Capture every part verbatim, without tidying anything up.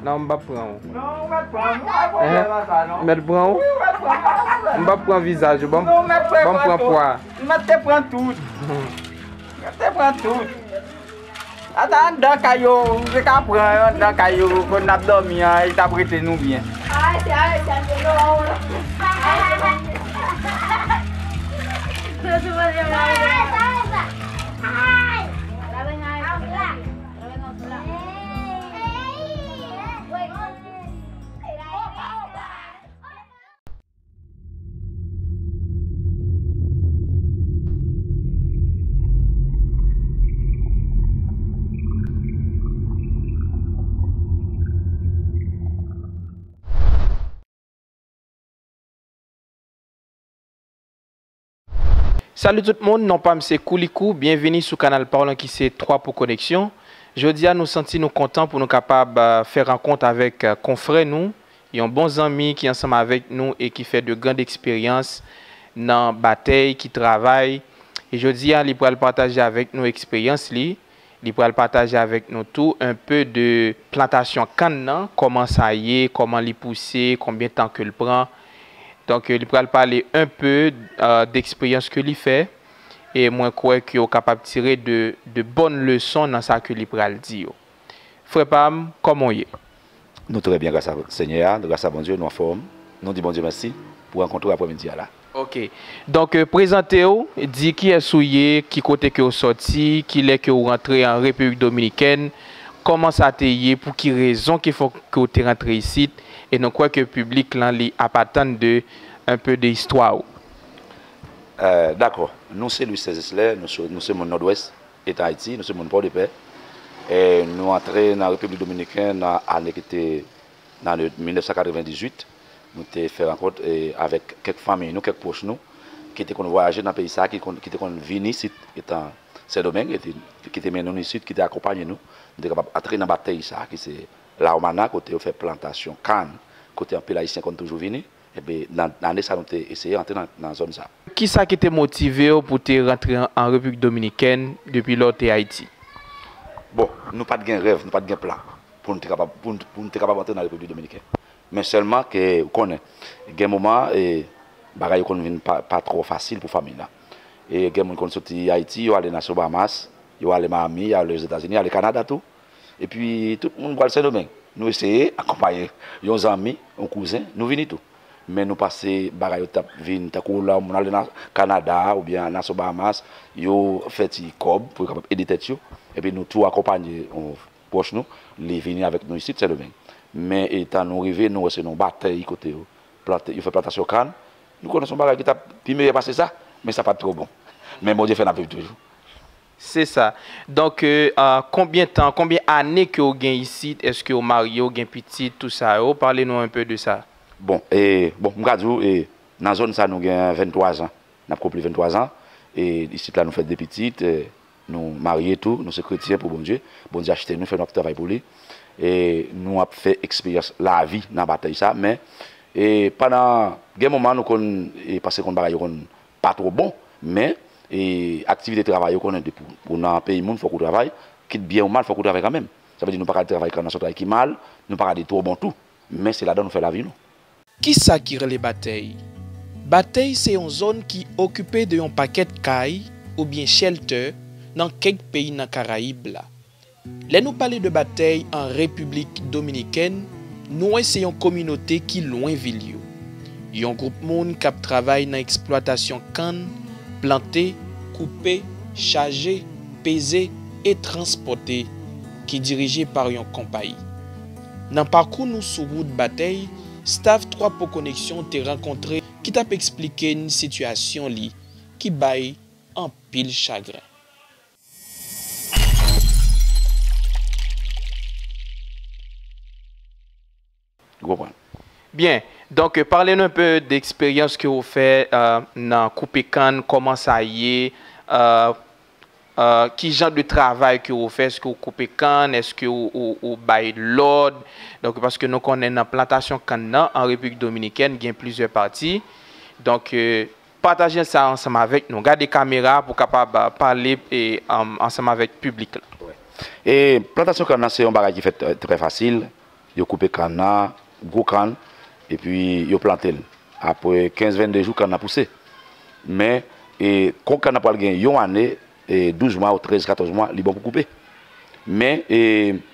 Non, m p ap pran w. Non, ou mèt pran m, nou pa gen pwoblèm ak sa, non. M mèt pran w? Wi, ou mèt pran m, pa pwoblèm. M p ap pran vizaj ou, ban m, non, ou mèt pran, ban m pran pwa. M mèt te pran tout. M mèt te pran tout. Ata anndan kay yo, ou te ka pran anndan kay yo, kon n ap dòmi an, li t ap rete nou byen. Ay, se, ay, se, se, non, non. Salut tout moun, non pa m se Koulikou, byenvini sou kanal pa w lan ki se Twa Po Koneksyon. Jodi a nou santi nou kontan pou nou kapab, euh, fè rankont avèk, euh, konfrè nou, yon bon zanmi ki ansanm avèk nou e ki fè de grand eksperyans nan batèy, ki travay. E jodi a li pral pataje avèk nou eksperyans li. Li pral pataje avèk nou tou un peu de plantasyon kann nan, kòman sa ye, kòman li pouse, konbyen tan ke l pran. Donk, li pral pale un peu, euh, de eksperyans ke li fè. E mwen kwè ke w kapab tire de, de bòn leson nan sa ke li pral di yo. Frè pa m, kòman w ye? Nou trè byen, gras a Senyè a, gras a Bondye, nou anfòm. Nou di Bondye mèsi pou rankontre aprèmidi a la. Ok. Donk, euh, prezante w, di kiyès ou ye, ki kote ke w sòti, kilè ke w rantre an Repiblik Dominikèn, kòman sa te ye, pou ki rezon ki fè ke w te rantre isit, e nou kwè ke piblik lan li ap atann de un peu de istwa w. Euh, dakò. Nou se Louis Seizeslè, nou se, nou se moun Nòdwès, Eta Ayiti, nou se moun Pòdepè. E nou antre nan Repiblik Dominikèn nan ane ki te nan ane mil nèf san katrevendizuit, nou te fè rankont, e, avèk kèk fanmi nou, kèk pwòch nou, ki te konn vwayaje nan peyi sa a, ki konn, ki te konn vini isit, etan Sendomeng, e te, ki te mennen nou isit, ki te akonpaye nou, nou te kapab antre nan batèy sa a, ki se Lawmana, kote yo fè plantasyon kann, kote anpil Ayisyen konn toujou vini. Epi, nan, nan ane sa, nou te eseye antre nan, nan zòn sa. Kisa ki te motive w pou te rantre an, an Repiblik Dominikèn depi lè w te Ayiti? Bon, nou pa t gen rèv, nou pa t gen plan pou nou te kapab, pou nou, pou nou te kapab antre nan Repiblik Dominikèn. Men sèlman ke, ou konnen, gen moman, e, bagay yo konn vin pa, pa twò fasil pou fanmi la. E gen moun konn soti Ayiti, yo ale Nassau Bahamas, yo ale Miami, yo ale Ozetazini, yo ale Kanada tou. Epi, tout moun pral Sendomeng. Nou eseye akonpaye yon zanmi, yon kouzen, nou vini tou. Men nou pase bagay yo t ap vin, tankou lè moun ale nan Kanada oubyen Nassau Bahamas, yo fè ti kòb pou yo kapab ede tèt yo. Epi nou tou akonpaye yon pwòch nou, li vini avèk nou isit, Sendomeng. Men etan nou rive, nou wè se nan batèy kote yo plante, yo fè plantasyon kann. Nou konnen se yon bagay ki t ap pi meyè pase sa, men sa pa t twò bon. Men Bondye fè n ap viv toujou. Se sa. Donk, euh, euh, konbyen tan, konbyen ane ke w gen isit? Èske w marye, w gen pitit, tou sa yo? Pale nou un peu de sa. Bon, e, bon, m ka di w, e, nan zòn sa nou gen venntwa zan. N ap konpli venntwa zan. E isit la nou fè de pitit, e, nou marye tou, nou se kretyen pou Bondye. Bondye achte nou, fè nou ap travay pou li. E nou ap fè eksperyans lavi nan batèy sa, men, e, pandan, gen moman nou konn, e, panse konn bagay yo konn pa twò bon, men, e, aktivite travay yo konnen depi w nan peyi moun, fòk ou travay, kit byen ou mal, fòk ou travay kanmenm. Sa vle di nou pa ka al travay nan zòn ki mal, nou pa ka di twò bon tou, men se ladan nou fè lavi nou. Kisa ki rele batèy? Batèy se yon zòn ki okipe de yon pakèt kay oubyen shelter nan kèk peyi nan Karayib la. Lè nou pale de batèy an Repiblik Dominikèn, nou wè se yon kominote ki lwen vil yo. Yon gwoup moun k ap travay nan eksplwatasyon kann, plante, koupe, chaje, peze e transpòte, ki dirije pa yon konpayi. Nan pakou nou sou wout batèy, staff Twa Po Koneksyon te rankontre ki t ap eksplike n sitiyasyon li, ki bay anpil chagren. Ou konprann? Byen. Donk, pale nou un peu de eksperyans ke ou fè, euh, nan koupe kann, kòman sa ye, euh, euh, ki jan de travay ke ou fè, èske ou koupe kann, èske ou, ou, ou bay lòd? Donk, paske nou konnen nan plantasyon kann nan, an Repiblik Dominikèn, gen plizyè pati. Donk, euh, pataje sa ansanm avèk nou. Gade kamera pou kapab, euh, pale, e, anm, ansanm avèk piblik la. Wi. E plantasyon kann nan se yon bagay ki fèt trè, trè fasil. Yo koupe kann nan, gwo kann, epi yo plante l. Apre kenz, vennde jou, kann nan pouse. Men, e, kon kann nan pral gen yon ane, e, douz mwa ou trèz, katòz mwa, li bon pou koupe. Men, e,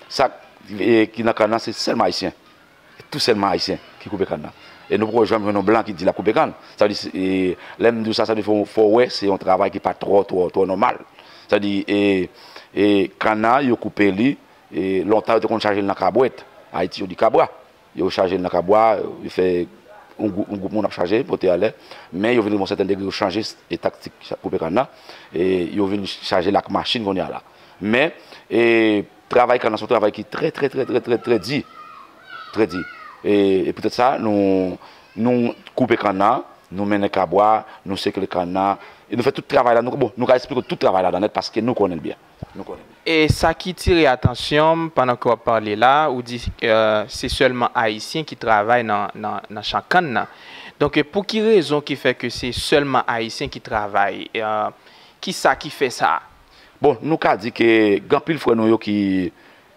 sa, e, ki nan kann nan, se sèlman Ayisyen. Tou sèlman Ayisyen ki koupe kann nan. E nou poko janm jwenn yon blan ki di l ap koupe kann. Sa vle di, e, lè m di w sa, sa vle di fò, fò w wè, se yon travay ki pa twò, twò, twò nòmal. Sa vle di, e, e, kann nan, yo koupe li, e, lontan, yo te konn chaje l nan kabwèt. Ayiti, yo di kabwa. Yo chaje l nan kabwa, yo fè yon gwoup, yon gwoup moun ap chaje, pote alè. Men yo vin rive yon sèten degre, yo chanje e taktik koupe kann nan. E yo vin chaje l ak machin kounye a la. Men, e, travay kann nan se yon travay ki trè, trè, trè, trè, trè, trè di. Trè di. E, e poutèt sa, nou, nou koupe kann nan, nou mennen kabwa, nou sekle kann nan. E nou fè tout travay la, nou, bon, nou ka esplike tout travay la dan nèt paske nou konnen l byen. Nou konnen l byen. E sa ki tire atansyon m pandan ke w ap pale la, ou di, e, se sèlman Ayisyen ki travay nan, nan, nan chan kann nan. Donk, e, pou ki rezon ki fè ke se sèlman Ayisyen ki travay? E, ki sa ki fè sa? Bon, nou ka di ke gen anpil frè nou yo ki,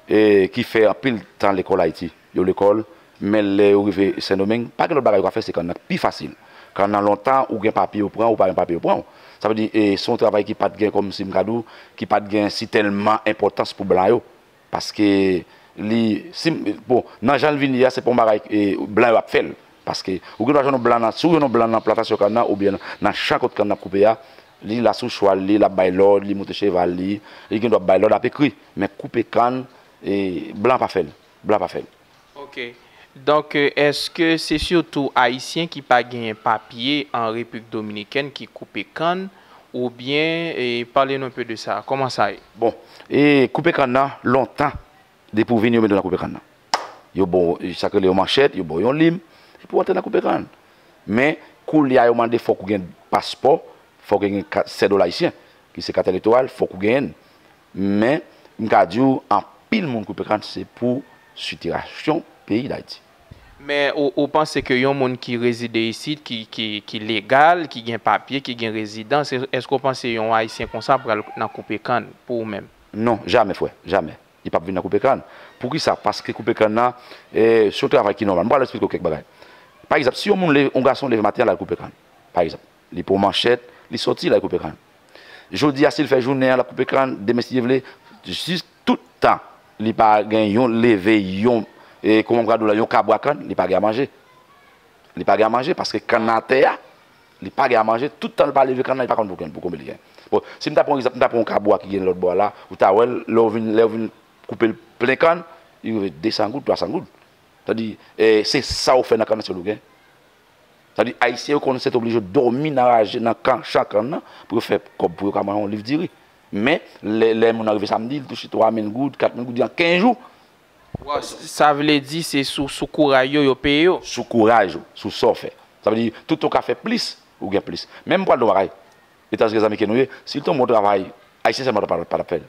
e, ki fè anpil tan lekòl Ayiti. Yo lekòl, men lè yo rive Sendomeng, pa gen lòt bagay yo ka fè, se kann nan pi fasil. Kann nan lontan, ou gen papye, yo pran, ou pa gen papye, yo pran w. Sa vle di, e, se yon travay ki pa t gen, kòmsi m ka di w, ki pa t gen si tèlman enpòtans pou blan yo. Paske li, si, bon, nan jan l vin ye a, se pa yon bagay, e, blan yo ap fè l. Paske ou gen dwa jwenn yon blan nan, si w jwenn yon blan nan plantasyon kann nan, oubyen nan, nan chan kot kann nan ap koupe a, li la sou chwal li, l ap bay lòd, li moute cheval li, li gen dwa bay lòd ap ekri. Men koupe kann, e, blan pa fè l. Blan pa fè l. Ok. Donk, e, èske se sitou Ayisyen ki pa genyen papye an Repiblik Dominikèn ki koupe kann, oubyen, e, pale nou enpe de sa, kòman sa ye? Bon, e, koupe kann nan, lontan, depi w vini, yo mete w nan koupe kann nan. Yo ba w, sa k rele yon manchèt, yo ba w yon lim, epi w antre nan koupe kann. Men, koulye a, yo mande fòk ou gen paspò, fòk ou gen kat, sèdol ayisyen, ki se kat elektoral, fòk ou genyen l. Men, m ka di w, anpil moun koupe kann, se pou sitirasyon peyi Dayiti. Men ou, ou panse ke yon moun ki rezide isit, ki, ki, ki legal, ki gen papye, ki gen rezidans, e, èske w panse yon Ayisyen konsa pral nan koupe kann pou ou menm? Non, jamè, frè, jamè. Li p ap vin nan koupe kann. Poukisa? Paske koupe kann nan, e, se yon travay ki nòmal. M pral esplike w kèk bagay. Pa egzanp, si yon moun leve, yon gason leve maten an, l al koupe kann. Pa egzanp, li pran manchèt, li soti, l al koupe kann. Jodi a, si l fè jounen an, l ap koupe kann, demen, si Dye vle, jis tout tan li pa gen yon leve, yon, e, kòman m ka di w la, yon kabwa kann, li pa gen a manje. Li pa gen a manje paske kann nan atè a, li pa gen a manje, tout tan l pa leve kann nan, li pa konn pou, pou konbyen li gen. Bon, si m ta pran yon egzanp, m ta pran yon kabwa ki gen lòt bò a la, ou ta wè l, lè w vin, lè w vin koupe l plen kann, li rive de san goud, twa san goud. Sa di, e, se sa w fè nan kann nan, se l ou gen. Sa di, Ayisyen yo konn sètoblije dòmi nan raje, nan kan, chan kann nan, pou yo fè kòb, pou yo ka manje yon liv diri. Men, lè, lè moun nan rive samdi, li touche twa mil goud, kat mil goud, an kenz jou. Waw, sa vle di se sou, sou kouray yo, yo peye yo? Sou kouraj ou, sou sa w fè. Sa vle di, tout tan w ka fè plis, ou gen plis. Men m pral di w yon bagay. Etazini, Ameriken nou ye, si l te yon bon travay, Ayisyen sèlman pa, pa, pa t ap fè l.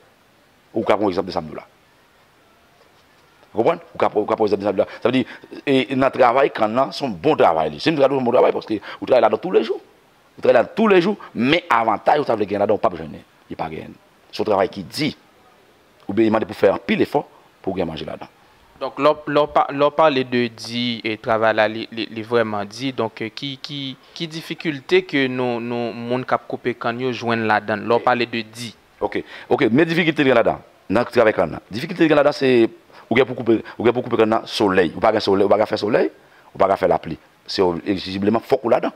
Ou ka pran egzanp de sa m di w la. Ou konprann? Ou ka, ou ka pran egzanp de sa m di w la. Sa vle di, e, nan travay kann nan, se yon bon travay li. Si m di w se yon bon travay, paske ou travay ladan toulejou. Ou travay ladan toulejou, men avantaj ou ta vle gen ladan, ou p ap jwenn li. Li pa genyen. Se yon travay ki di. Oubyen li mande pou fè anpil efò pou w gen manje ladan. Donk, lè w, lè w pa, lè w pale de di e travay la, li, li, li vrèman di, donk, e, ki, ki, ki difikilte ke nou, nou, moun k ap koupe kann yo jwenn ladan l, lè w pale de di? Ok, ok, men difikilte ki gen ladan, nan travay kann nan. Difikilte ki gen ladan, se ou gen pou koupe, ou gen pou koupe kann nan solèy. Ou pa gen solèy, ou pa ka fè solèy, ou pa ka fè lapli. Se egzijibleman fòk ou ladan.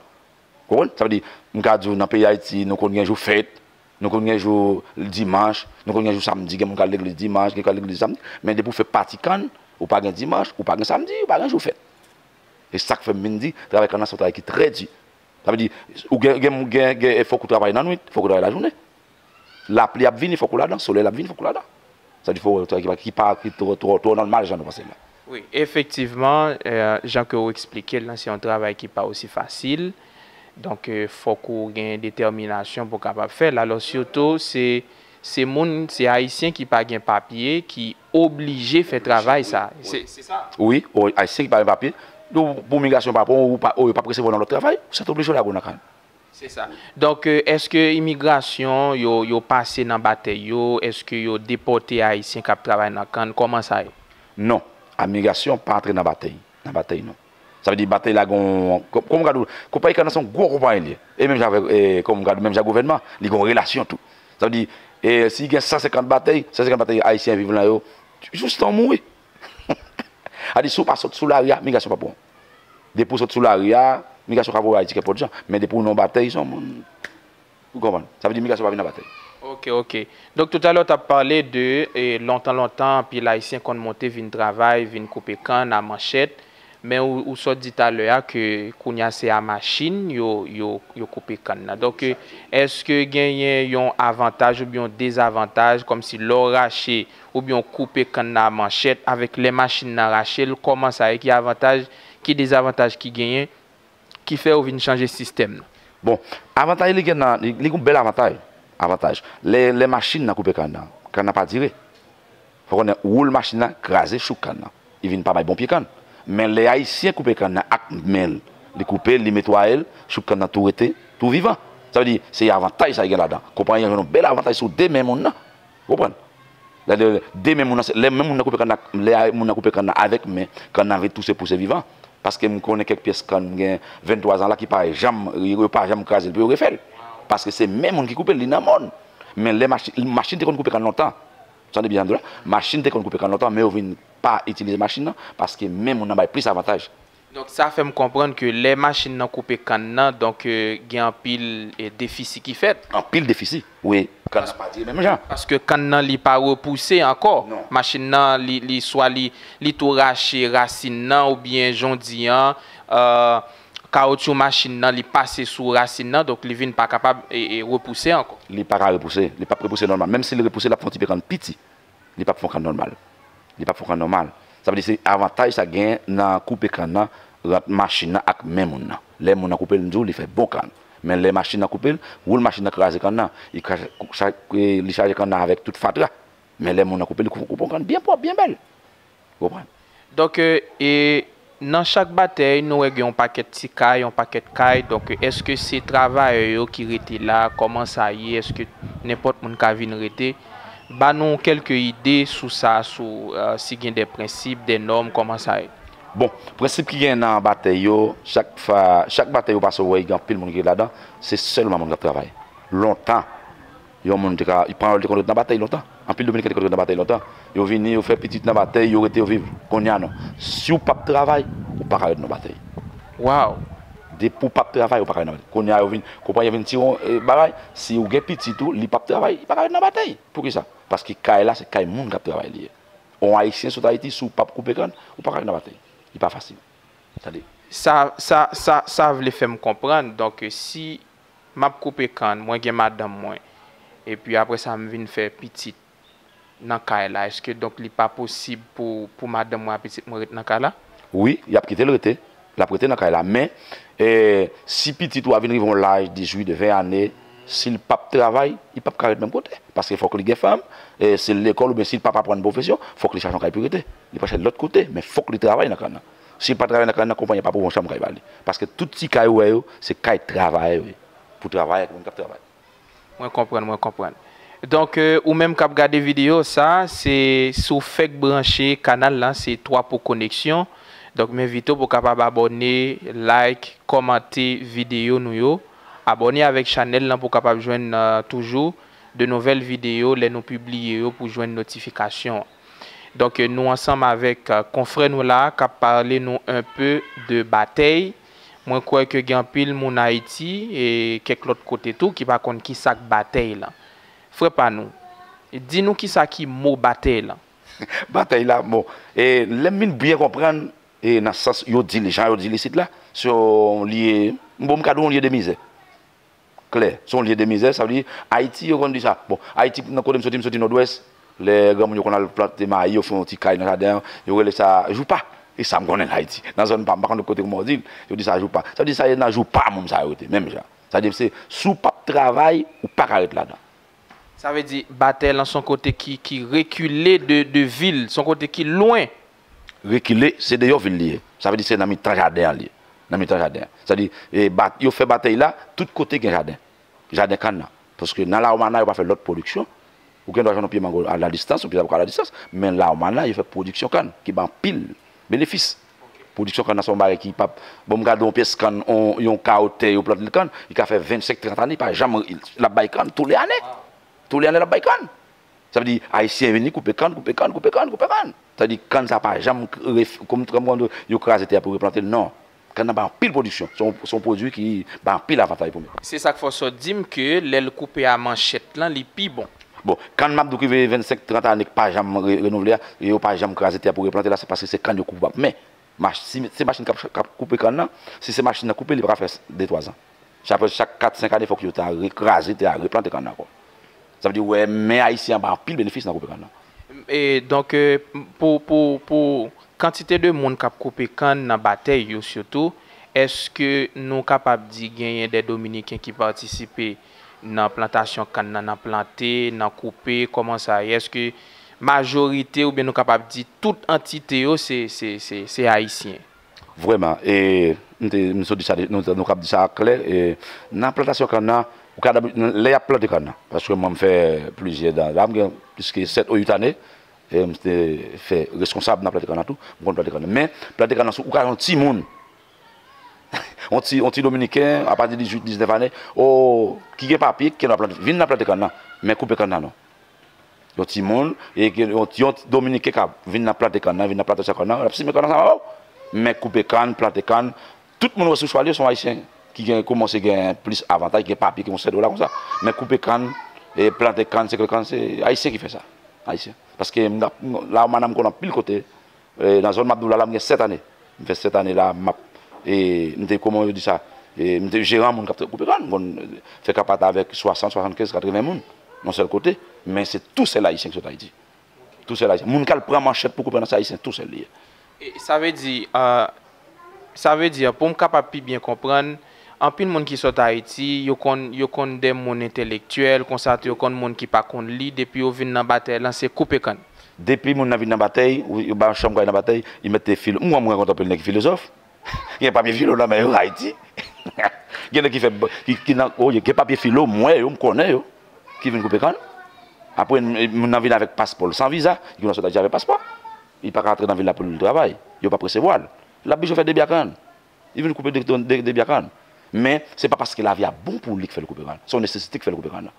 Ou konprann? Sa vle di, m ka di w, nan peyi Ayiti, nou konn gen jou fèt, nou konn gen jou dimanch, nou konn gen jou samdi, gen moun k al legliz dimanch, gen k al legliz samdi. Men depi w fè pati kann, ou pa gen dimanch, ou pa gen samdi, ou pa gen jou fèt. E sa k fè m vin di, travay kann nan se yon travay ki trè di. Sa vle di, ou gen, gen, gen, gen, fòk ou travay nan nwit, fòk ou travay lajounen. Lapli ap vini, fòk ou ladan, solèy la ap vini, fòk ou ladan. Sa di fò w travay ki pa, ki pa, ki twò, twò, twò nòmal jan nou panse l la. Wi, efektivman, e, jan ke w eksplike l lan, se yon travay ki pa osi fasil. Donk, e, fòk ou gen detèminasyon pou w kapab fè l. Alò, sitou, se, se moun, se Ayisyen ki pa gen papye, ki oblije fè travay sa. Se, se sa. Wi, o, Ayisyen ki pa gen papye. Pou, pou migrasyon pa pran w, ou pa, ou yo p ap resevwa w nan lòt travay, ou sètoblije lage w nan kann. Se sa. Donk, euh, èske imigrasyon, yo, yo pase nan batèy yo? Èske yo depòte Ayisyen k ap travay nan kann? Kòman sa ye? Non. Imigrasyon pa antre nan batèy. Nan batèy, non. Sa vle di batèy la gon, kò-, kòm gad ou, konpayi kann nan se yon gwo konpayi li ye. E menm jan avèk, e, kòm gad ou, menm jan gouvènman, li gon relasyon tou. Sa vle di, e, si gen san senkant batèy, san senkant batèy Ayisyen viv lan yo, jis tan w mouri. A di, si w pa sot sou lari a, migrasyon p ap pran w. Depi w sot sou lari a, migrasyon ka voye w Ayiti kenpòt jan. Men depi w nan batèy, se yon moun, ou konprann? Sa vle di migrasyon pa vin nan batèy. Ok, ok. Donk, toutalè, w t ap pale de, e, lontan, lontan, anpil Ayisyen konn monte vin travay, vin koupe kann a manchèt. Men ou, ou sot di talè a ke kounye a se a machin yo, yo, yo koupe kann nan. Donk, e, èske genyen yon avantaj oubyen yon dezavantaj, kòmsi lè w rache oubyen w koupe kann nan a manchèt, avèk lè machin nan rache l, kòman sa ye, ki avantaj, ki dezavantaj ki genyen, ki fè yo vin chanje sistèm nan? Bon, avantaj li gen nan, li, li gon bèl avantaj. Avantaj. Lè, lè machin nan koupe kann nan, kann nan pa dire. Fò konnen woul machin nan kraze chouk kann nan. Li vin pa bay bon pye kann. Men lè Ayisyen koupe kann nan ak men l, li koupe l, li netwaye l, chouk kann nan tou rete, tou vivan. Sa vle di, se avantaj sa ki gen ladan. Konpayi an jwenn yon bèl avantaj sou de men moun nan. Ou konprann? Lè de, de men moun nan, se, lè men moun nan koupe kann nan, lè moun nan koupe kann nan avèk men, kann nan vin touse pouse vivan. Paske m konnen kèk pyès kann, m gen venntwa zan la ki pa janm, yo pa janm kraze l pou yo refè l. Paske se men moun ki koupe l, li nan mòn. Men lè machin, machin te konn koupe kann lontan. Tande byen, Andra. Machin te konn koupe kann lontan, men yo vin pa itilize machin nan, paske men moun nan bay plis avantaj. Donk, sa fè m konprann ke lè machin nan koupe kann nan, donk, euh, gen anpil, eh, defisi ki fèt. Anpil defisi, wi. Kann nan pa dire menm jan. Paske kann nan, li pa repouse ankò. Non. Machin nan, li, li swa li, li tou rache rasin nan, oubyen jan w di an, euh, kawotchou machin nan, li pase sou rasin nan, donk li vin pa kapab, e, e, repouse ankò. Li pa ka repouse. Li p ap repouse nòmal. Menm si l repouse, l ap fè yon ti pye kann piti. Li p ap fè yon kann nòmal. Li p ap fè yon kann nòmal. Sa vle di se avantaj sa gen nan koupe kann nan, ant machin nan ak men moun nan. Lè moun nan koupe l, m di w, li fè bon kann. Men lè machin nan koupe l, woul machin nan kraze kann nan. Li kraze, cha-, li chaje kann nan avèk tout fatra. Men lè moun nan koupe l, li koupe, koupe yon kann byen pwòp, byen bèl. Ou konprann? Donk, euh, e nan chak batèy, nou wè gen yon pakèt ti kay, yon pakèt kay. Donk, èske se travayè yo ki rete la? Kòman sa ye? Èske nenpòt moun ka vin rete? Ba nou kèlke ide sou sa, sou, euh, si gen de prensip, de nòm, kòman sa ye? Bon, prensip ki gen nan batèy yo, chak fwa, chak batèy ou pase, ou wè gen anpil moun ki rete ladan, se sèlman moun k ap travay. Lontan, yon moun te ka, li pa, li te konn ret nan batèy lontan. Anpil Dominiken te konn ret nan batèy lontan. Yo vini, yo fè pitit nan batèy, yo rete, yo viv. Kounye a non. Si w p ap travay, ou pa ka ret nan batèy. Waw! Depi w p ap travay, ou pa ka ret nan batèy. Kounye a yo vin, konpayi an vin tire yon, eh, bagay, si w gen pitit ou, li p ap travay, li pa ka ret nan batèy. Poukisa? Paske kay la, se kay moun k ap travay li ye. Yon Ayisyen sot Ayiti, si w p ap koupe kann, ou pa ka ret nan batèy. Li pa fasil. Tande. Sa, sa, sa, sa vle fè m konprann, donk, si m ap koupe kann, mwen gen madanm mwen, epi apre sa, m vin fè pitit nan kay la, èske donk li pa posib pou, pou madanm mwen ak pitit mwen ret nan kay la? Wi, y ap kite l rete. L ap rete nan kay la. Men, eh, si pitit ou a vin rive yon laj dizuit, ven ane, si l p ap travay, li p ap ka ret menm kote. Paske fòk li gen fanm, eh, si l lekòl oubyen si l p ap aprann pwofesyon, fòk li chache yon kay pou l rete. Li pral chache lòt kote, men fòk li travay nan kann nan. Si l pa travay nan kann nan, konpayi an p ap ouvri yon chanm kay ba li. Paske tout ti kay ou wè yo, se kay travayè yo ye. Pou travay ak moun k ap travay. Mwen konprann, mwen konprann. Donk, euh, ou menm k ap gade videyo sa, se, si w fèk branche kanal la, se Twa Po Koneksyon. Donk, m envite w pou w kapab abòne, like, kòmante videyo nou yo. Abòne avèk chanèl lan pou w kapab jwenn, euh, toujou de nouvèl videyo lè nou pibliye yo pou jwenn notifikasyon an. Donk, euh, nou ansanm avèk, euh, konfrè nou la k ap pale nou un peu de batèy. Mwen kwè ke gen anpil moun Ayiti e kèk lòt kote tou ki pa konn kisa k batèy lan. Frè pa nou, di nou kisa ki mo batèy lan. Batèy la, bon, e lè m vin byen konprann, e nan sans yo di li, jan yo di l isit la, se yon lye, bon, m ka di w yon lye de mizè. Klè, se yon lye de mizè, sa vle di, Ayiti, yo konn di sa. Bon, Ayiti, nan kote m soti, m soti Nòdwès, lè granmoun yo konn al plante mayi, yo fè yon ti kay nan jaden an, yo rele sa joupa. E sa m konnen nan Ayiti. Nan zòn pa m, m pa konn lòt kote kòman yo di l, yo di sa joupa. Sa vle di sa ye nan joupa moun sa yo rete, menm jan. Sa vle di se, si w p ap travay, ou pa ka ret ladan. Sa vle di, batèy lan se yon kote ki, ki rekile de, de vil, se yon kote ki lwen. Rekile, se deyò vil li ye. Sa vle di se nan mitan jaden an li ye. nan mitan jaden an. Sa di, e, bat, yo fè batèy la, tout kote gen jaden. Jaden kann nan. Paske nan Lawomana, yo pa fè lòt pwodiksyon. Ou gen dwa jwenn yon pye mango a la distans, yon pye zabouka a la distans, men Lawomana, yo fè pwodiksyon kann, ki ban anpil benefis. Pwodiksyon kann nan se yon bagay ki p ap, bon, m gade yon pyès kann, yon, yon kawo tè, yo plante l kann, li ka fè vennsenk, trant ane, pa janm, l ap bay kann, tou le ane. Tou le ane, l ap bay kann. Sa vle di, Ayisyen vini koupe kann, koupe kann, koupe kann, koupe kann. Sa vle di, kann sa pa janm, ref- kòm, kòm, kòm yo kraze tè a pou replante l, non. Kann nan bay anpil pwodiksyon. Se yon, se yon pwodui ki bay anpil avantay pou mwen. Se sa k fè w sot di m ke lè l koupe a manchèt lan, li pi bon. Bon, kann m ap di w ki veye vennsenk, trant ane, ki pa janm re- renouvle a, e yo pa janm kraze tè a pou replante la, se paske se kann yo koupe ap men. Mach- si se machin k ap, k ap koupe kann nan, si se machin nan koupe, li pa ka fè de, twa zan. Chak, chak kat, senk ane, fòk yo ta rekraze tè a, replante kann nan ankò. Sa vle di, w wè, men Ayisyen an bay anpil benefis nan koupe kann nan. E, donk, e, pou, pou, pou kantite de moun k ap koupe kann nan batèy yo sitou, èske nou kapab di genyen de Dominiken ki patisipe nan plantasyon kann nan, nan plante, nan koupe, kòman sa ye? Èske majorite, oubyen nou kapab di tout antite yo, se, se, se, se Ayisyen? Vrèman, e, m te, m sot di sa, nou, nou kab di sa klè, e, nan plantasyon kann nan, ou ka, lè y ap plante kann nan, paske mwen m fè plizyè dan, la m gen plis ke sèt ou uit ane, e, m te fè reskonsab nan plante kann nan tou, m konn plante kann nan. Men, plante kann nan, ou ka yon timoun, yon ti, yon ti Dominiken, apati de dizuit, diznèf ane, o, ki gen papye, ki gen dwa plante, vin nan plante kann nan, men koupe kann nan non. Yon timoun, e ke yon, yon Dominiken k ap vin nan plante kann nan, vin nan plantasyon kann nan, l ap simen kann nan ansanm avè w. Men koupe kann, plante kann, tout moun wè sou chwa li yo se yon Ayisyen ki gen, kòmanse gen plis avantay, ki gen papye, ki gen yon sèt dola konsa. Men koupe kann, e plante kann, sekle kann, se Ayisyen ki fè sa. Ayisyen. Paske m ap, la, m konnen anpil kote, E, nan zòn m ap di w la, la m gen sèt ane. M fè sèt ane la, m ap, e, m te, kòman yo di sa, e, m te jeran moun k ap koupe kann. M konn fè kapata avèk swasant, swasannkenz, katreven moun, yon sèl kote. Men se tou sèl Ayisyen ki sot Ayiti. Tou sèl Ayisyen. Moun k al pran manchèt pou koupe kann nan, se Ayisyen tou sèl li ye. E, sa vle di, e, Sa vle di, pou m kapab pi byen konprann, anpil moun ki sot Ayiti, yo konn, yo konn de moun entelektyèl, konsa tou yo konn moun ki pa konn li, depi yo vin nan batèy lan, se koupe kann. Depi moun nan vin nan batèy, ou, yo ba yon chanm kay nan batèy, li mete filo. Mwen, mwen rankontre anpil nèg ki filozòf. Gen papye filo nan men yo Ayiti. Gen nèg ki fè, ki, ki nan, o, gen papye filo, mwen yo, m konnen yo, ki vin koupe kann. Apre, moun nan vin avèk paspò l, san viza, li konn sot Ayiti avèk paspò. Li pa ka antre nan vil la pou l travay. Yo p ap resevwa l. L ap blije fè debyakann. Li vin koupe de, de, de, debyakann. Men, se pa paske lavi a bon pou li k fè l koupe kann. Se yon nesesite k fè l koupe kann nan.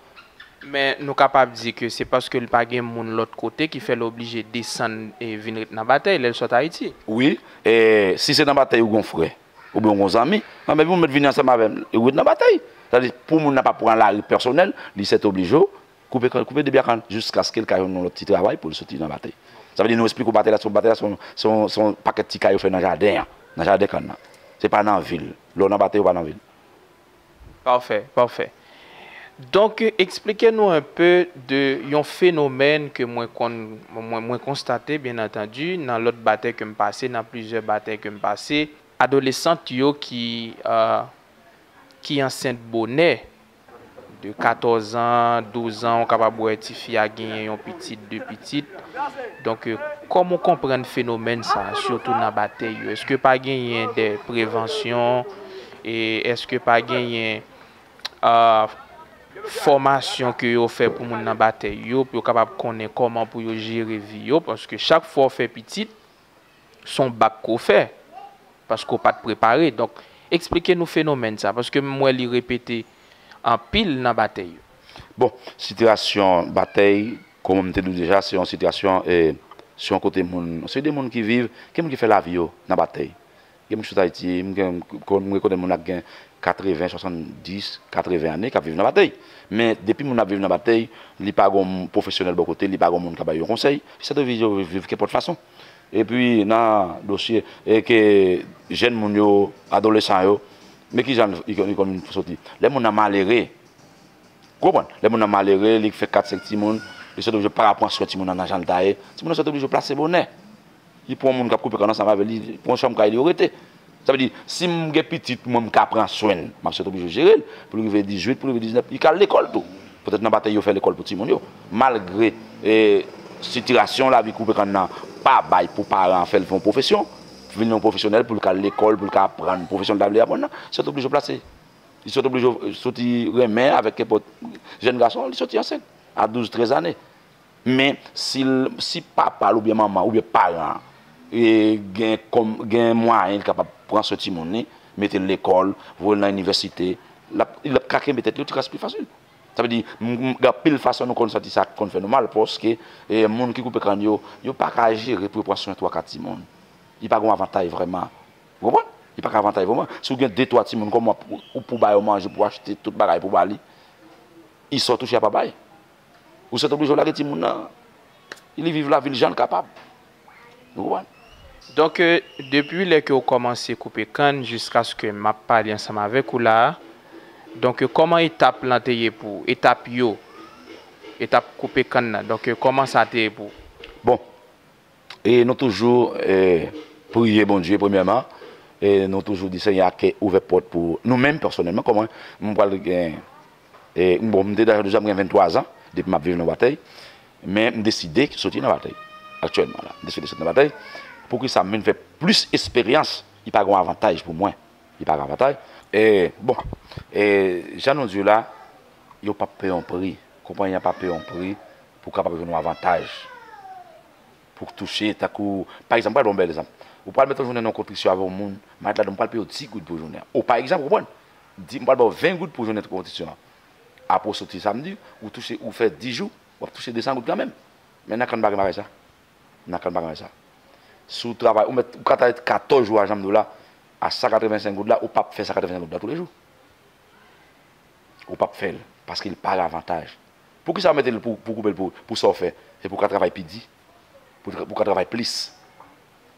Men, nou kapab di ke se paske l pa gen moun lòt kote ki fè l oblije desann e vin ret nan batèy lè l sot Ayiti. Wi, e si se nan batèy ou gen yon frè, oubyen ou gen yon zanmi, anben, pou moun mèt vini ansanm avè l, ou ret nan batèy. Sa vle di, pou moun nan pa pran lari pèsonèl, li sètoblije koupe, koupe debyakann jiskaske l ka jwenn yon lòt ti travay pou l soti nan batèy. Sa vle di nou esplike w batèy la, se yon batèy la, se yon, se yon, se yon pakèt ti kay yo fè nan jaden an, nan jaden kann nan. Se pa nan vil. Lè w nan batèy, ou pa nan vil. Pafè, pafè. Donk, eksplike nou enpe de yon fenomèn ke mwen konn, mwen, mwen konstate, byen antandi, nan lòt batèy ke m pase, nan plizyè batèy ke m pase, adolesant yo ki, e, ki ansent bonè, de katòz an, douz an, ou kapab wè tifi a genyen yon pitit, de pitit. Donk, e, kòman w konprann fenomèn sa a, sitou nan batèy yo? Èske pa genyen de prevansyon? E èske pa genyen, e, fòmasyon ke yo fè pou moun nan batèy yo, pou yo kapab konnen kòman pou yo jere vi yo? Paske chak fwa w fè pitit, se yon bak ke w fè, paske w pa t prepare. Donk, eksplike nou fenomèn sa, paske m wè li repete anpil nan batèy yo. Bon, sitiyasyon batèy, kòm m te di w deja, se yon sitiyasyon, e, se yon kote moun, se de moun ki viv, gen moun ki fè lavi yo nan batèy. Gen moun ki sot Ayiti, m gen, m rekonèt moun la ki gen katreven, swasanndis, katreven ane k ap viv nan batèy. Men depi moun ap viv nan batèy, li pa gen yon pwofesyonèl bò kote, li pa gen yon moun k ap bay yon konsèy, li sètoblije viv kenpòt fason. Epi nan dosye, e ke jèn moun yo, adolesan yo, men kijan li, li konn soti? Lè moun nan malere, ou konprann? Lè moun nan malere, li fè kat, senk timoun, li sètoblije pa ka pran swen timoun nan nan jan l ta ye. Timoun nan sètoblije plase bonè. Li pran yon moun k ap koupe kann ansanm avè l, li pran yon chanm kay li, yo rete. Sa vle di, si m gen pitit mwen, m ka pran swen l, m ap sètoblije jere l, pou l rive dizuit, pou l rive diznèf, li ka al lekòl tou. Petèt nan batèy yo fè lekòl pou timoun yo. Malgre, e, sitiyasyon lavi koupe kann nan pa bay pou paran an fè l fè yon pwofesyon, vin yon pwofesyonèl, pou l ka al lekòl, pou l ka aprann pwofesyon l ta vle aprann nan, li sot oblije plase. Li sot oblije soti renmen avèk nenpòt jèn gason, li soti ansent a douz, trèz ane. Men si l, si papa l oubyen manman l oubyen paran an, e, gen kòm, gen mwayen li kapab pran swen timoun li, mete l lekòl, voye l nan inivèsite, l ap, l ap ka kenbe tèt li yon ti kras pi fasil. Sa vle di, m, m, gen anpil fason nou konn santi sa konn fè nou mal, paske, e, moun ki koupe kann yo, yo pa ka jere pou yo pran swen twa, kat timoun. Li pa gen yon avantaj vrèman. Ou konprann? Li pa gen avantaj vrèman. Si w gen de, twa timoun, kòman pou, ou pou ba yo manje, pou achte tout bagay pou ba li, li sa w touche a pa bay. Ou sot oblije w lage timoun nan, li viv lavi l jan l kapab. Ou konprann? Donk, euh, depi lè ke w kòmanse koupe kann jiskaske m ap pale ansanm avèk ou la a, donk, euh, kòman etap lan te ye pou ou? Etap yo, etap koupe kann nan. Donk, euh, kòman sa te ye pou ou? Bon, e nou toujou, e, priye Bondye premyèman, e nou toujou di Senyè a ke ouvè pòt pou nou menm pèsonèlman, kòman m pral gen, e, bon, m te deja, deja m gen venntwa zan depi m ap viv nan Batèy, men m deside soti nan Batèy aktyèlman la. M deside soti nan Batèy. Poukisa m vin fè plis esperyans? Li pa gen avantaj pou mwen. Li pa gen avantaj. E, bon, e, jan nou di w la, yo p ap peye yon pri. Konpayi an p ap peye yon pri pou kapab jwenn yon avantaj. Pou touche, tankou, pa egzanp, m pral ba w yon bèl egzanp. Ou pral mete yon jounen nan yon konstriksyon avè yon moun, malad la di w m pral peye w dis goud pou jounen an. Ou, pa egzanp, ou konprann? Di, m pral ba w ven goud pou jounen konstriksyon an. Apre w soti samdi, ou touche, ou fè dis jou, w ap touche de san goud kanmenm. Men nan kann pa gen bagay sa. Nan kann pa gen bagay sa. Si w travay, ou mèt, ou ka travay katòz jou a jan m di w la, a san katrevensenk goud la, ou p ap fè san katrevensenk goud la toulejou. Ou p ap fè l, paske l pa gen avantaj. Poukisa yo mete l pou, pou koupe l pou, pou sa w fè? Se pou w ka travay pi di, pou, pou w ka travay plis.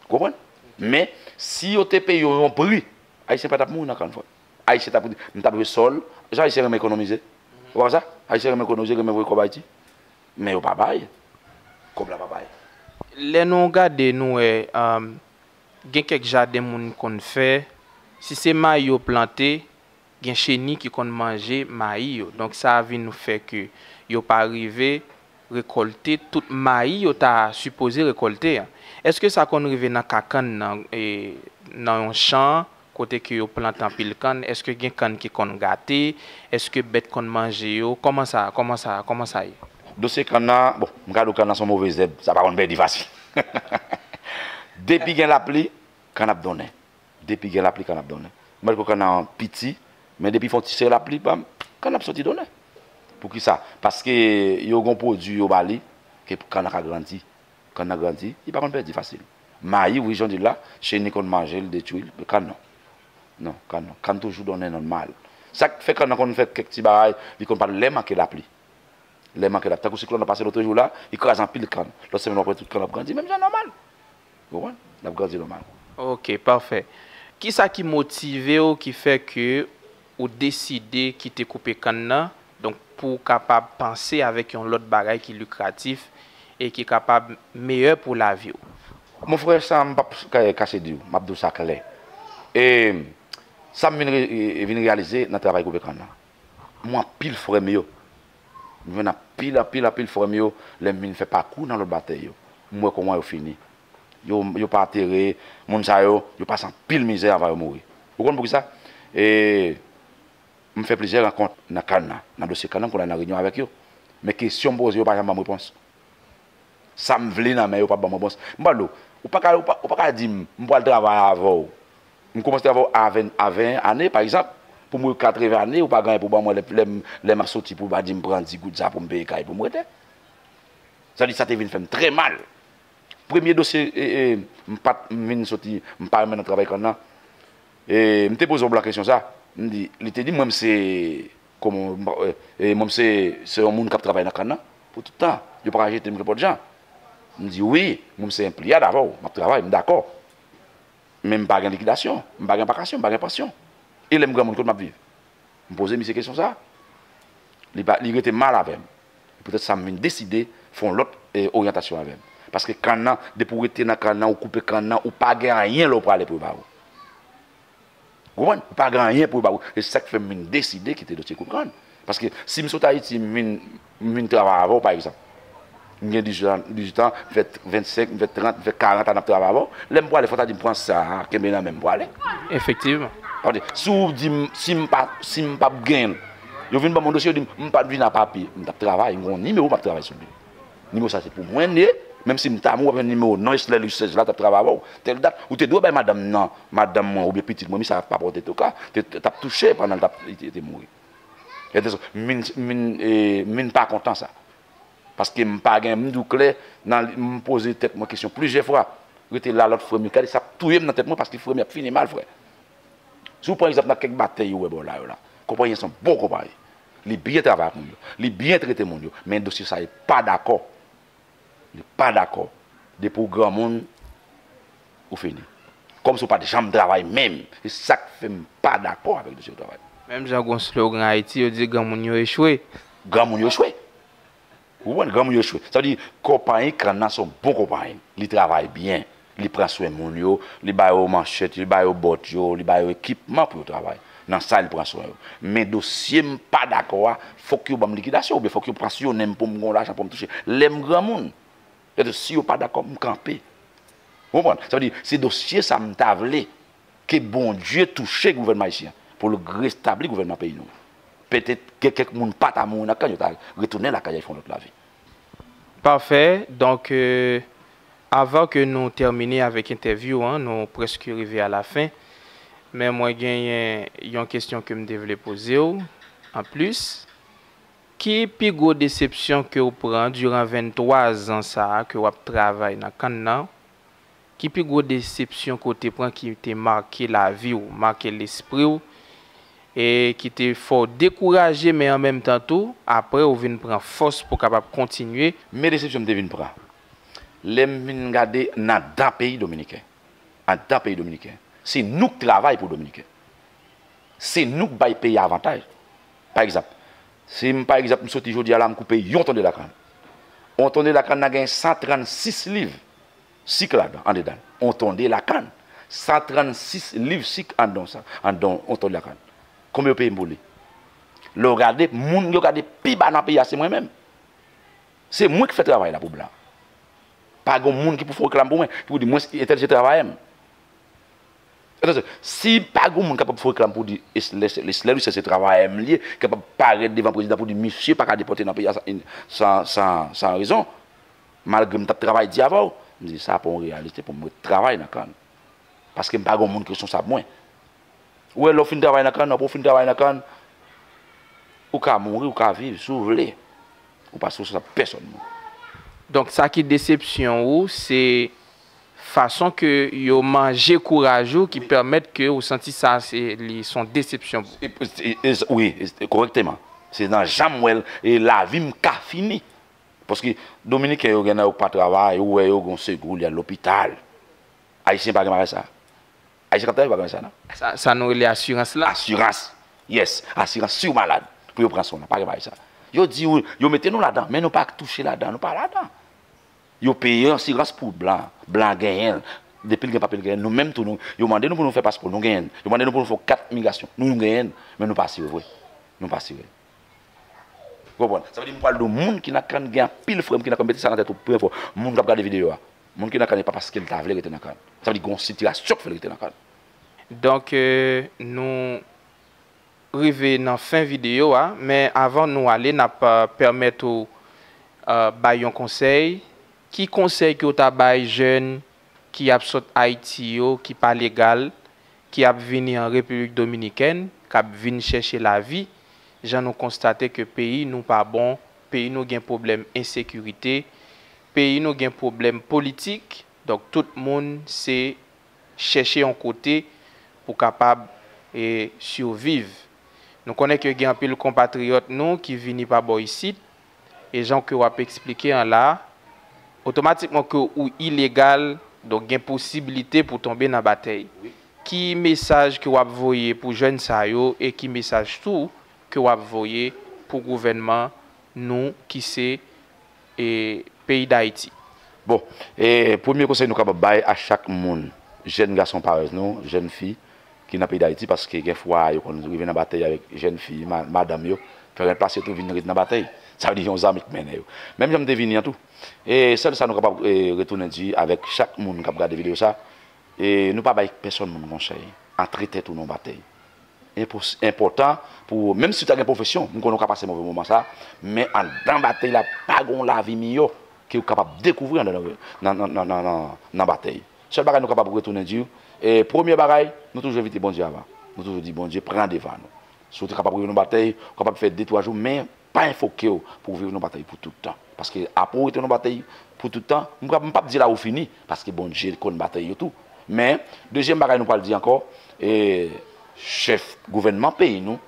Ou konprann? Men, si yo te peye w yon pri, Ayisyen pa t ap mouri nan kann, frè. Ayisyen t ap, m t ap jwe sòl. Jan Ayisyen renmen ekonomize. Ou pa wè sa? Ayisyen renmen ekonomize, renmen voye kòb Ayiti. Men yo pa bay. Kòb la pa bay. Lè nou gade, nou wè, um, gen kèk jaden moun konn fè, si se mayi yo plante, gen cheni ki konn manje mayi yo. Donk, sa vin fè ke yo pa rive rekòlte tout mayi yo ta sipoze rekòlte an. Èske sa konn rive nan ka kann nan, e, nan yon chan, kote ke yo plante anpil kann? Èske gen kann ki konn gate? Èske bèt konn manje yo? Kòman sa, kòman sa, kòman sa ye? Dosye kann nan, bon, m ka di w kann nan se yon move zèb, sa pa konn pèdi fasil. Depi gen lapli, kann ap donnen. Depi gen lapli, kann ap donnen. Ou mèt wè kann nan piti, men depi fè yon ti sere lapli, bam, kann ap soti donnen. Poukisa? Paske yo gen yon pwodui yo ba li, ke pou kann nan ka grandi. Kann nan grandi, li pa konn pèdi fasil. Mayi, wi, jan w di l la, cheni konn manje l, detwi l, men kann non. Non, kann non. Kann toujou donnen nòmal. Sa k fè kann nan konn fè kèk ti bagay, li konn pa lè manke lapli. Lè manke lapli. Tankou siklòn nan pase lòtrejou la, li kraze anpil kann. Lòt semèn w ap wè tout kann ap grandi, menm jan nòmal. Ou konprann? L ap grandi nòmal. Ok, pafè. Kisa ki motive w ki fè ke ou deside kite koupe kann nan, donk pou w kapab panse avèk yon lòt bagay ki likratif e ki kapab meyè pou lavi w? Mon frè, sa m p ap ka-, kache di w, m ap di w sa klè. E sa m vin re-, e, vin reyalize nan travay koupe kann nan. M wè anpil frè m yo. M jwenn anpil, anpil, anpil frè m yo, lè m vin fè pakou nan lòt batèy yo. M wè kòman yo fini. Yo, yo pa antere, moun sa yo, yo pase anpil mizè anvan yo mouri. Ou konn poukisa? E, m fè plizyè rankont nan kann nan, nan dosye kann nan, m konn al nan reyinyon avèk yo. Men kesyon m poze yo pa janm ban m repons. Sa m vle nan men yo p ap ban m repons. M pral di w, ou pa ka, ou pa, ou pa ka di m, m pral travay avè w. M kòmanse travay a ven, a ven ane, pa egzanp, pou m rive katreven ane, ou pa gen anyen pou ban mwen lè, lè, m- lè m ap soti pou w pa di m pran dis goud sa pou m peye kay pou m rete. Sa di sa te vin fè m trè mal. Premye dosye, e, e, m pa t, m vin soti, m pa renmen nan travay kann nan. E, m te poze yon blan kesyon sa. M di, li te di, mwen, m se, kòman, e, e, mwen, m se, se yon moun k ap travay nan kann nan pou tout tan. Yo pa ka jete m nenpòt jan. M di, wi, mwen, m se yon pliyad avè w. M ap travay, m dakò. Men m pa gen likidasyon, m pa gen vakasyon, m pa gen pansyon. E lè m granmoun, kot m ap viv? M poze misye kesyon sa. Li pa, li rete mal avè m. Poutèt sa, m vin deside fè yon lòt, e, oryantasyon avè m. Paske kann nan, depi w rete nan kann nan, ou koupe kann nan, ou pa gen anyen lè w prale pou yo ba ou. Ou konprann? Ou pa gen anyen pou yo ba ou. E sa k fè m vin deside kite dosye koupe kann. Paske si m sot Ayiti, m vin, m vin travay avè w, pa egzanp. M gen dizuit an, dizuit an, m fè vennsenk, m fè trant, m fè karant ane ap travay avè w. Lè m prale, fò w ta di m pran sa a, kenbe nan men m prale. Efektivman. Sa vle di, si w di m, si m pa, si m p ap genyen l, yo vin ban m yon dosye, yo di m, m pa t vin a papye, m t ap travay, m gen yon nimewo m ap travay sou li. Nimewo sa se pou mwen l ye, menm si m ta mouri, w ap jwenn nimewo non Eslè Louis sèz la t ap travay avè w, tèl dat, ou te dwe bay madanm nan, madanm mwen oubyen pitit mwen, mi sa pa pòte touka, te, te, t ap touche pandan l t ap, li te, te mouri. Gen de sou, m vin, m vin, e, m vin pa kontan sa. Paske m pa gen, m di w klè, nan, m poze tèt mwen kesyon plizyè fwa. Rete la, lòt frè m yo, gade sa ap touye m nan tèt mwen, paske frè m yo ap fini mal, frè. Si w pran egzanp nan kèk batèy yo wè bò la yo la, konpayi an se yon bon konpayi. Li byen travay ak moun yo, li byen trete moun yo, men dosye sa yo pa dakò. Li pa dakò. Depi w granmoun, ou fini. Kòmsi w pa t janm travay menm. Se sa k fè m pa dakò avèk dosye w travay. Menm jan gen yon slogan Ayiti, yo di granmoun yo echwe. Granmoun yo echwe. Ou konprann? Granmoun yo echwe. Sa vle di, konpayi kann nan se yon bon konpayi. Li travay byen. Li pran swen moun yo. Li ba yo manchèt, li ba yo bòt yo, li ba yo ekipman pou yo travay. Nan sa, li pran swen yo. Men dosye m pa dakò a, fòk yo ban m likidasyon, oubyen fòk yo pran sou yo nen m pou m gen yon lajan pou m touche. Lè m granmoun, sètadi si yo pa dakò, m kanpe. Ou konprann? Sa vle di, se dosye sa m ta vle ke Bondye touche gouvènman ayisyen an, pou l restabli gouvènman peyi nou. Petèt gen kèk moun pa ta mouri nan kann, yo ta retounen lakay yo, fè yon lòt lavi. Parfè. Donk, euh, avan ke nou tèmine avèk entèvyou an, nou prèske rive a la fen. Men mwen genyen yon kesyon ke m te vle poze w anplis. Ki pi gwo desepsyon ke w pran diran venntwa zan sa a ke w ap travay nan kann nan? Ki pi gwo desepsyon ke w te pran ki te make lavi w, make lespri w, e ki te fè w dekouraje, men an menm tan tou, apre w vin pran fòs pou w kapab kontinye? Men desepsyon m te vin pran, lè m vin gade nan dan peyi dominiken, anndan peyi dominiken, se nou k travay pou dominiken. Se nou k bay peyi a avantaj. Pa egzanp, si m, pa egzanp, m soti jodi a la, m koupe yon tonde lakann. Yon tonde lakann nan gen san trannsis liv sik ladan, andedan l. Yon tonde lakann, san trannsis liv sik anndan sa, anndan yon tonde lakann. Konbyen yo peye m pou li? Lè w gade, moun yo gade pi ba nan peyi a, se mwen menm. Se mwen ki fè travay la pou blan. Pa gen moun ki pou fè reklam pou mwen, ki pou di mwen, entèl se travayè m. Atansyon, si pa gen moun kapab fè reklam pou di Eslè, Eslè Louis se travayè m li ye, kapab parèt devan prezidan pou di misye pa ka depòte nan peyi a san, san, san, san rezon, malgre m t ap travay di avè w, m di sa pa yon reyalite pou m ret travay nan kann. Paske m pa gen moun ki responsab mwen. Ou wè, lè w fin travay nan kann, apre w fin travay nan kann, ou ka mouri, ou ka viv, si w vle. Ou pa sou responsab pèsonn moun. Donk, sa ki desepsyon ou, se fason ke yo manje kouraj ou ki pèmèt ke ou santi sa se li se yon desepsyon pou ou. Wi, korèkteman. Se nan jan m wè l, e lavi m ka fini. Paske Dominiken yo gen nan yo k pa travay, ou wè yo gen yon segou, li al lopital. Ayisyen pa gen bagay sa. Ayisyen k ap travay pa gen bagay sa non. Sa, sa nou rele asirans la. Asirans. Yes, asirans si w malad, pou yo pran swen w, pa gen bagay sa. Yo di w, yo mete nou ladan, men nou pa touche ladan, nou pa ladan. Yo peye asirans pou blan, blan genyen l. Depi l gen papye l genyen l. Nou menm tou, nou, yo mande nou pou nou fè paspò, nou genyen l. Yo mande nou pou nou fè kat migrasyon, nou, nou genyen l. Men nou pa asire vre. Nou pa asire. Ou konprann? Sa vle di m pral di w, moun ki nan kann, gen anpil frè m ki nan kann, mete sa nan tèt ou, premye fwa, moun k ap gade videyo a, moun ki nan kann, e pa paske l ta vle rete nan kann. Sa vle di gen yon sitiyasyon k fè l rete nan kann. Donk, euh, nou rive nan fen videyo a, men avan nou ale, n ap, euh, pèmèt ou, euh, bay yon konsèy. Ki konsèy ke w ta bay jèn ki ap sot Ayiti yo, ki pa legal, ki ap vini an Repiblik Dominikèn, k ap vin chèche lavi, jan nou konstate ke peyi nou pa bon, peyi nou gen pwoblèm ensekirite, peyi nou gen pwoblèm politik, donk tout moun se chèche yon kote pou kapab, e, siviv. Nou konnen ke gen anpil konpatriyòt nou ki vini pa bò isit, e jan ke w ap eksplike an la, otomatikman ke ou ilegal, donk gen posiblite pou tonbe nan batèy. Ki mesaj ke w ap voye pou jèn sa yo e ki mesaj tou ke w ap voye pou gouvènman nou ki se, e, peyi Dayiti? Bon, e, premye konsèy nou kapab bay a chak moun, jèn gason parèy nou, jèn fi, ki nan peyi Dayiti, paske gen fwa yo konn rive nan batèy avèk jèn fi, ma-, madanm yo, fè rent plas yo tou vin ret nan batèy. Sa vle di yon zam ki mennen yo. Menm jan m te vini an tou. E sèl sa nou kapab, e, retounen di avèk chak moun k ap gade videyo sa, e, nou pa bay pèsonn moun konsèy. Antre tèt ou nan batèy. Enpò-, enpòtan pou, menm si w ta gen pwofesyon, m konnen w ka pase move moman sa, men anndan batèy la, pa gen yon lavi miyò ke w kapab dekouvri anndan nan, nan, nan batèy. Sèl bagay nou kapab retounen di w, e, premye bagay, nou toujou envite Bondye avan. Nou toujou di, "Bondye, pran devan nou." Si w te kapab rive nan batèy, w kapab fè de, twa jou, men pa enfoke w pou w viv nan batèy pou tout tan. Paske apre w rete nan batèy pou tout tan, m p ap, m p ap di la ou fini, paske Bondye konn batèy yo tou. Men, dezyèm bagay nou pral di ankò, e, chèf gouvènman peyi nou,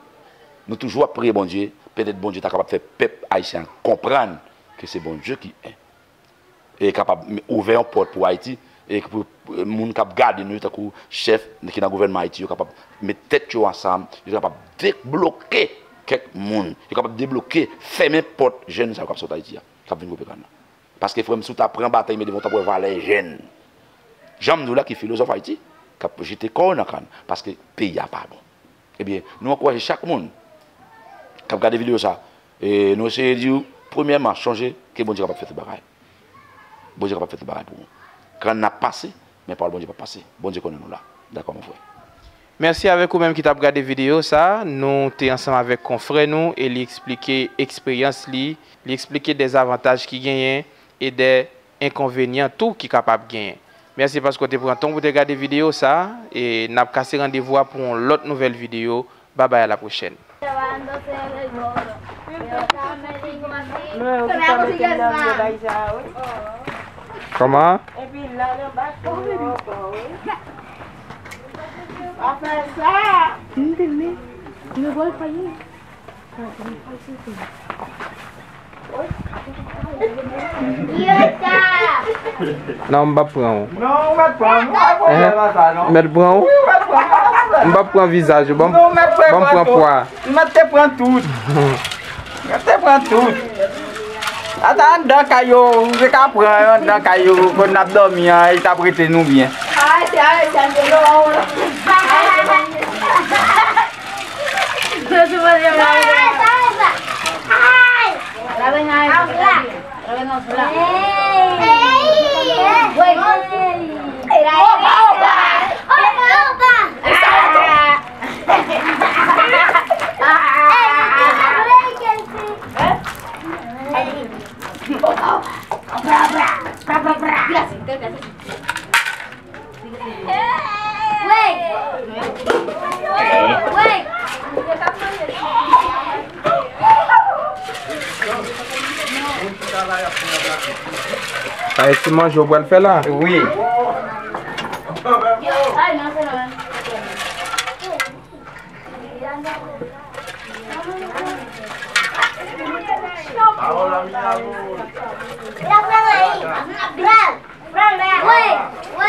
nou toujou ap priye Bondye, petèt Bondye ta kapab fè pèp ayisyen an konprann ke se Bondye ki en. E kapab ouvè yon pòt pou Ayiti, e pou, e, moun k ap gade nou yo, tankou chèf ki nan gouvènman Ayiti, yo kapab met tèt yo ansanm, yo kapab debloke kèk moun, yo kapab debloke, fèmen pòt jèn sa yo k ap sot Ayiti a, k ap vin koupe kann nan. Paske, frè m, si w ta pran batèy, men devan w, w t ap wè valè jèn. Jan m di w la, ki filozòf Ayiti, k ap jete kò w nan kann, paske peyi a pa bon. Ebyen, nou ankouraje chak moun k ap gade videyo sa, e nou eseye di w, premyèman, chonje ke Bondye kapab fè tout bagay. Bondye kapab fè tout bagay pou ou. Kann nan ap pase, men pawòl Bondye p ap pase. Bondye konnen nou la. Dakò, mon frè. Mèsi avèk ou menm ki t ap gade videyo sa. Nou te ansanm avèk konfrè nou e li eksplike eksperyans li, li eksplike dezavantaj ki genyen e de enkonvenyan tou ki kapab genyen. Mèsi paske w te pran tan pou te gade videyo sa, e n ap kase randevou a pou yon lòt nouvèl videyo. Babay, à la prochaine. Kòman? Non, m p ap pran w. Non, ou mèt pran m. Ou pa gen pwoblèm ak sa, non. M mèt pran w? Wi, ou mèt pran m, pa gen pwoblèm. M p ap pran vizaj ou, ban m pran pwa. M mèt te pran tout. M mèt te pran tout. Ata anndan kay yo, ou te ka pran anndan kay yo, kote n ap dòmi an, e t ap rete nou byen. Sa e ti manje w pral fè la? Wi.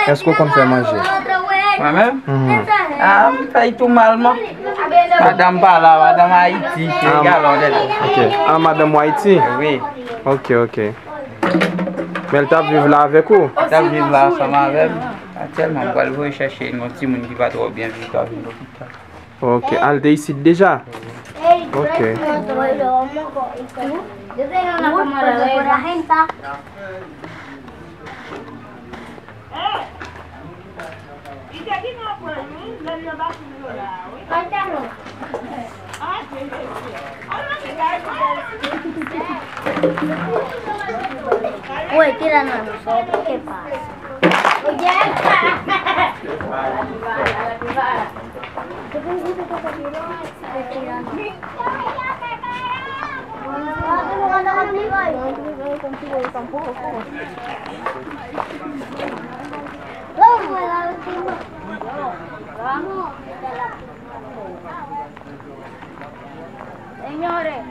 Èske w konn fè manje? Mwen menm? Mhm. Ah, m fè l tou malman. Madanm pa la, madanm Ayiti, ki regalon de la. Ok. Ah, madanm w Ayiti? Wi. Ok, ok. Men l t ap viv la avèk ou? L t ap viv la ansanm avè m. Aktyèlman, m pral voye chèche yon timoun ki pa twò byen viv, l ap vin lopital. Ok, al te isit deja? Ok. Ué, tira na nossa, o que passa? Señores.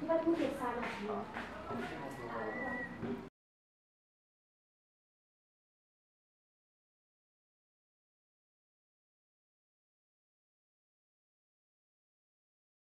Ou pa t montre sa nan.